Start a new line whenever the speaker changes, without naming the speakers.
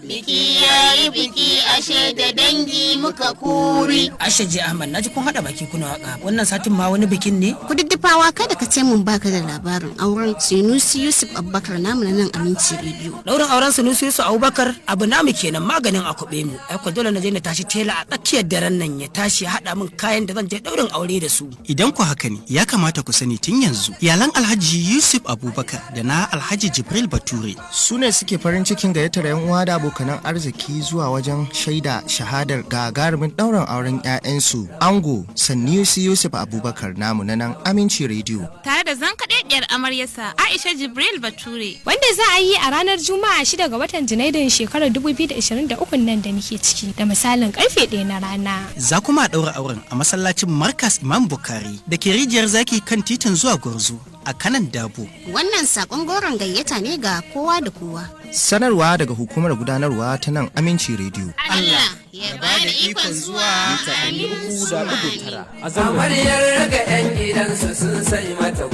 Biki yayi biki, ashe da dangi muka kuri.
Asha je Ahmad, naji kun hada baki kuna waka. Wannan satin ma wani bikin ne?
Kududdufawa, kada ka ce mun baka da labarin auren Sinusi Yusuf Abubakar namu na nan Aminci Rediyo.
Daurin auren Sunusi Yusuf Abubakar, abu namu kenan, maganin a kuɓe mu. Ai ko dole na je na tashi tela a tsakiyar daren nan, ya tashi ya hada min kayan da zan je daurin aure da su.
Idan ku haka ne, ya kamata ku sani tun yanzu. Iyalan Alhaji Yusuf Abubakar da na Alhaji Jibril Bature
su ne suke farin cikin gayyatar 'yan uwa da abokanan arziki zuwa wajen shaida shahadar gagarumin ɗaurin auren 'ya'yansu, ango Sanusi Yusuf Abubakar namu na nan Aminci Rediyo
tare da zankaɗaɗɗiyar amaryarsa Aisha Jibril Bature.
Wanda za a yi a ranar Juma'a 6 ga watan Janairun shekarar 2023 nan da muke ciki, da misalin karfe 1 na rana.
Za kuma a ɗaura auren a masallacin Markas Imam Bukhari da ke Rijiyar Zaki kan titin zuwa Gwarzo a Kanon Dabo.
Wannan sakon goron gayyata ne ga kowa da kowa.
Sanarwa daga hukumar gudanarwa ta nan Aminci Rediyo.
Allah ya bada ikon zuwa, amin.
300.9 a zangon
Amaryar ga 'yan gidansu sun sai mata.